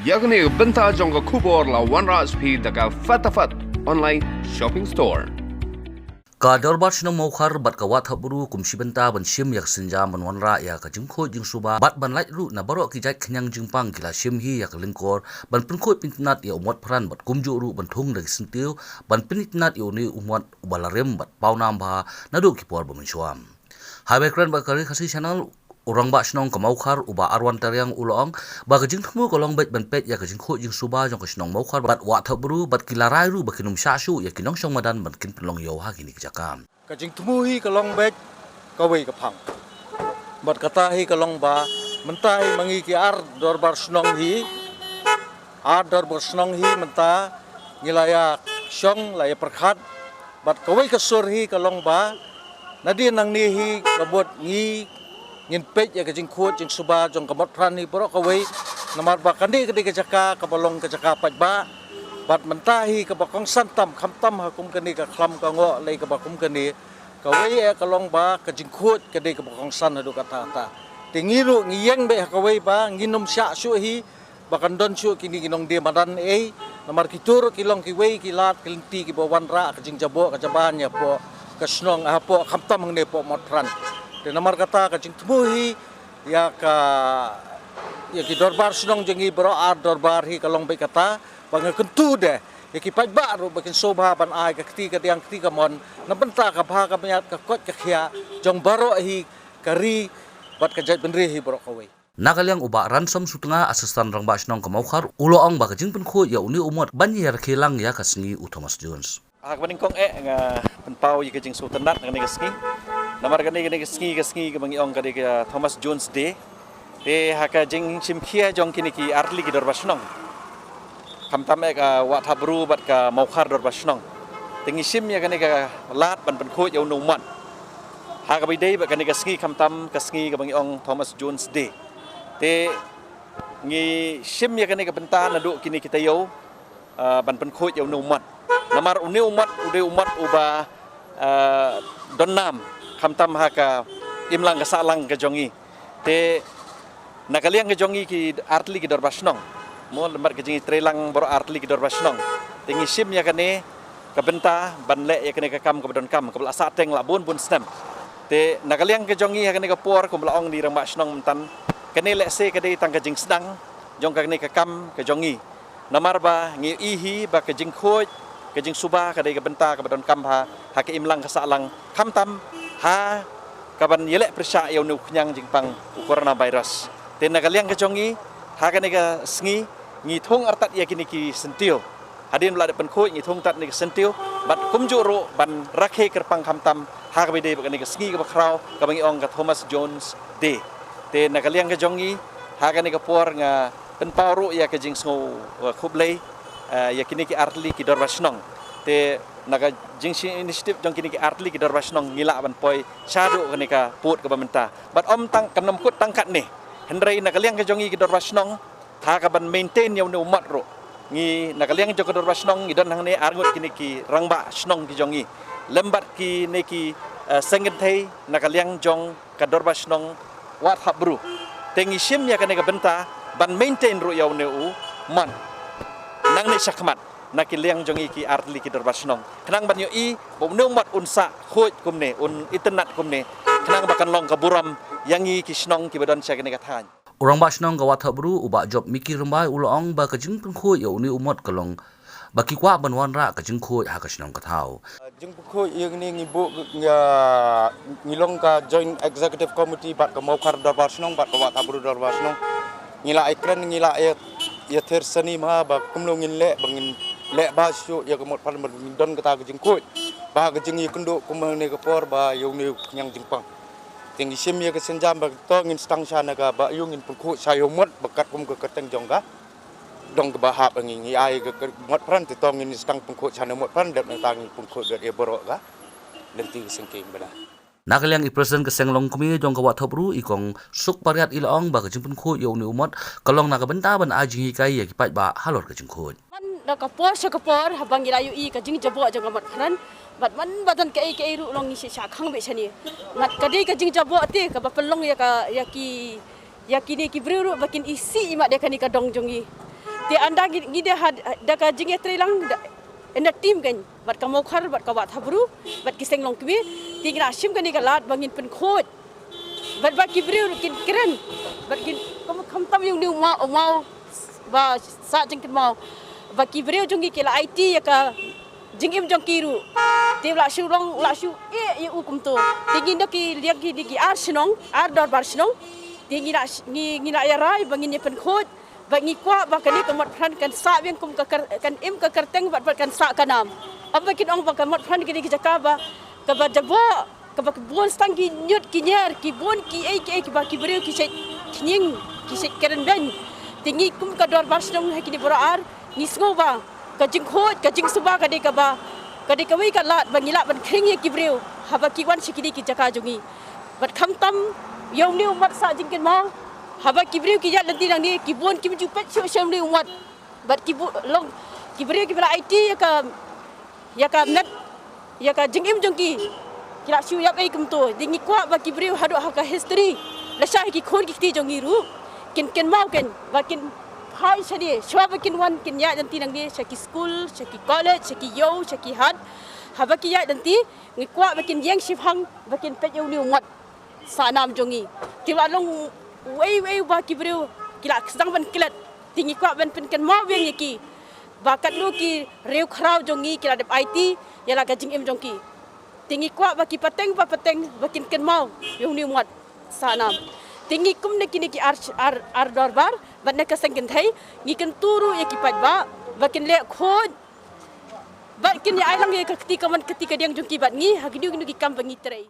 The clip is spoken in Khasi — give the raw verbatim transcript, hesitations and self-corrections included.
Ïa kane ka bynta jong ka khubor la wanrah sha phi da ka Fatafat Online Shopping Store. Ka Dorbar Shnong Mawkhar bad ka Wahthapbru kum shi bynta ban shim ïa ka sienjam ban wanrah ïa ka jingkhuid jingsuba bad ban lait ruh na baroh ki jait khñiang jingpang ki la shim hi ïa ka lyngkor ban pynkhuid pynitynnad ïa u Motphran bad kumjuh ruh ban thung da ki syntiew ban pynitynnad ïa une u mot uba la rim bad pawnam bha naduh ki por ba mynshuwa. Haba ïakren bad ka Ri Khasi Channel, u Rangbah Shnong ka Mawkhar u Bah Arwan Tariang u la ong ba ka jingthmu ka long beit ban peit ïa ka jingkhuid jingsuba jong ka shnong Mawkhar bad Wahthapbru bad ki la rai ruh ba kin ym shah shuh ïa ki nongshong madan ban kin pynlong ïew ha kine ki jaka. Ka jingthmu hi ka long beit kawei ka phang. Bad kata hi ka long ba mynta hi ma ngi ki ar dorbar shnong hi, ar dorbar shnong hi mynta ngi la ïa shong la ïa pyrkhat. Bad kawei ka sur hi ka long ba nadien nangne hi ka mut ngi ngin peit ïa ka jingkhuid jingsuba jong ka Motphran hi baroh kawei. Namar ba kane ka dei ka jaka kaba long ka jaka paidbah. Bad mynta hi kaba kongsan tam khamtam ha kum kane ka khlam ka ngoh lei kaba kum kane. Kawei eh ka long ba ka jingkhuid ka dei kaba kongsan haduh katta katta. Te ngi ruh ngi ïeng beit ha kawei ba ngin ym shah shuh hi ba kan don shuh kine ki nongdie madan ei. Namar kito ruh ki long kiwei ki lad ki lynti kiba wanrah ka jingjaboh ka jaban ïa hapoh ka shnong hapoh khamtam hangne hapoh Motphran. Te namar kata ka jingthmu hi ïa ka ïa ki dorbar shnong jong ngi baroh ar dorbar hi ka long beit kata ba nga kyntu de ïa ki paidbah ruh ba kin sngewbha ban ai ka kti kadiang kti kamon na bynta ka bha ka miat ka koit ka khiah jong baroh hi ka ri bad ka jaitbynriew hi baroh kawei. Na ka liang u Bah Ransom Sutnga, Assistant Rangbah Shnong ka Mawkhar, u la ong ba ka jingpynkhuid ïa une u mot ban ïarakhe lang ïa ka sngi u Thomas Jones. Ha kaba nyngkong eh nga pynpaw ïa ka jingsngewtynnat kane ka sngi. Namar kane kane ka sngi ka sngi kaba ngi ong ka dei ka Thomas Jones Day. Te ha ka jingshim khia jong kine ki artylli ki dorbar shnong, khamtam eh ka Wahthapbru bad ka Mawkhar dorbar shnong, te ngi shim ïa kane ka lad ban pynkhuid ïa une u mot ha kaba ïadei bad kane ka sngi khamtam ka sngi kaba ngi ong Thomas Jones Day. Te ngi shim ïa kane ka bynta naduh kine ki taïew, ah, ban pynkhuid ïa une u mot. Namar une u mot u dei u mot uba, ah, don nam khamtam ha ka imlang ka sahlang ka jong ngi. Te na ka liang ka jong ngi ki artylli ki dorbar shnong, mo lem bad ka jingïatreilang baroh artylli ki dorbar shnong, te ngi shim ïa kane ka bynta ban leh ïa kane ka kam kaba donkam kaba la sah teng la bun bun snem. Te na ka liang ka jong ngi ha kane ka por kumba la ong ïa i Rangbah Shnong mynta, kane lehse ka dei tang ka jingsdang jong kane ka kam ka jong ngi. Namar ba ngi ïohi hi ba ka jingkhuid ka jingsuba ka dei ka bynta kaba donkam ha, ha ka imlang ka sahlang, khamtam ha kaban ïaleh pyrshah ïa une u khñiang jingpang u coronavirus. Te na ka liang ka jong ngi ha kane ka sngi ngi thung artat ïa kine ki syntiew. Hadien ba la dep pynkhuid ngi thung artat ïa kine ki syntiew bad kumjuh ruh ban rakhe kyrpang khamtam ha kaba ïadei bad kane ka sngi kaba khraw kaba ngi ong ka Thomas Jones Day. Te na ka liang ka jong ngi ha kane ka por nga pynpaw ruh ïa ka jingsngew, uh, khublei, uh, ïa kine ki artylli ki dorbar shnong. Te na ka jingshim initiative jong kine ki artylli ki dorbar shnong ngi lah ban poi shaduh kane ka pud kaba mynta. Bad ym tang kan ym kut tang katne, hynrei na ka liang ka jong ngi ki dorbar shnong ha kaban maintain ïa une u mot ruh, ngi na ka liang jong ka dorbar shnong ngi don hangne arngut kine ki rangbah shnong ki jong ngi lem bad kine ki, uh, seng kynthei na ka liang jong ka dorbar shnong Wahthapbru. Te ngi shim ïa kane ka bynta ban maintain ruh ïa une u mot nangne shakhmat na ka liang jong ngi ki artylli ki dorbar shnong khnang ban ïohi ba une u mot un sah khuid kumne, un itynnad kumne, khnang ba kan long ka burom ïa ngi ki shnong kiba don sha kane ka thaiñ. U Rangbah Shnong ka Wahthapbru u Bah Job Mickey Rymbai u la ong ba ka jingpynkhuid ïa une u mot ka long ba ki kwah ban wanrah ka jingkhuid ha ka shnong ka thaw. Jingpynkhuid ïa kane ngi buh, ngi long ka Joint Executive Committee bad ka Mawkhar Dorbar Shnong bad ka Wahthapbru Dorbar Shnong. Ngi la ïakren, ngi la ïa, ïathir sani ma ba kumno ngin leh ba ngin leh ba shu ïa ka Motphran ba ngin don kata ka jingkhuid ba ka jingïakynduh kumne ka por ba ïa une u khñiang jingpang. Te ngi shim ïa ka sienjam ba to ngin sdang sha na ka ba ïa ngin pynkhuid sha ïa u mot ba katkum ka kyrteng jong ka. Dong kaba hap ngi ngi ai ka, ka Motphran te to ngin sdang pynkhuid sha na Motphran dep na ta ngi pynkhuid dep ïa baroh ka lynti ka sengkeng bana. Na ka liang i President ka Seng Longkmie jong ka Wahthapbru i Kong Suk Pariat i la ong ba ka jingpynkhuid ïa une u mot ka long na ka bynta ban ai jinghikai ïa ki paidbah halor ka jingkhuid. Man da ka por sha ka por haba ngi la ïohi ka jingjaboh jong ka Motphran bad man ba don kaei kaei ruh long ngi shu shah khang beit shane. Bad ka dei ka jingjaboh te kaba pynlong ïa ka ïa ki ïa kine ki briew ruh ba kin isih imat ïa kane ka dong jong ngi. Te ynda ngi, ngi da ha, da ka jingïatreilang da, ynda tim kan, bad ka Mawkhar, bad ka Wah Thabru, bad ki seng longkmie, te ngi la shim kane ka lad ba ngin pynkhuid. Bad ba ki briew ruh kin kren, bad kin, kum, khamtam ïa une u maw, u maw ba sah jingkynmaw. Ba ki briew jong ngi ki la aiti ïa ka jingim jong ki ruh. Te la shu long, la shu ïeh ïa u kumto. Te ngi na ki liang ki, ki ar shnong, ar dorbar shnong. Te ngi la sh-, ngi, ngi la ïarai ba ngin ïa pynkhuid. Ba ngi kwah ba kane ka Motphran kan sah biang kum ka kar-, kan im ka kyrteng bad, bad kan sah ka nam. Ym ba kin ong ba ka Motphran kane ka jaka ba, kaba jaboh, kaba ki bun stang ki ñiut ki ñiar, ki bun kiei kiei kiba ki briew ki shait khñiang, ki shait kren beiñ. Te ngi kum ka dorbar shnong ha kine baroh ar, ngi sngew ba ka jingkhuid, ka jingsuba ka dei kaba, ka dei kawei ka lad ba ngi lah ban khring ïa ki briew haba ki wan sha kine ki jaka jong ngi. Bad khamtam ïa une u mot sah jingkynmaw, haba ki briew ki ïaid lynti nangne, ki bun kim ju peit shuh sha une u mot. Bad ki bu-, long, ki briew kiba la aiti ïa ka, ïa ka met, ïa ka jingim jong ki, ki la shu ïap ei kumto. Te ngi kwah ba ki briew haduh ha ka history, lashai ki khun ki kti jong ngi ruh, kin kynmaw kan, ba kin phai shane, shuwa ba kin wan kin ïaid lynti nangne sha ki skul, sha ki college, sha ki ïew, sha ki hat. Haba ki ïaid lynti, ngi kwah ba kin ïeng shiphang, ba kin peit ïa une u mot sah nam jong ngi. Te la long uwei uwei uba ki briew ki la sdang ban klet. Te ngi kwah ban pynkynmaw biang ïa ki ba katno ki riewkhraw jong ngi ki la dep aiti ïa la ka jingim jong ki. Te ngi kwah ba ki pateng ba pateng ba kin kynmaw ïa une u mot sah nam. Te ngi kum na kine ki ar, ar, ar dorbar bad na ka seng kynthei, ngi kyntu ruh ïa ki paidbah ba kin leh khuid, ba kin ïa ai lang ïa ka kti kamon kti kadiang jong ki bad ngi ha kino kino ki kam ba ngi trei.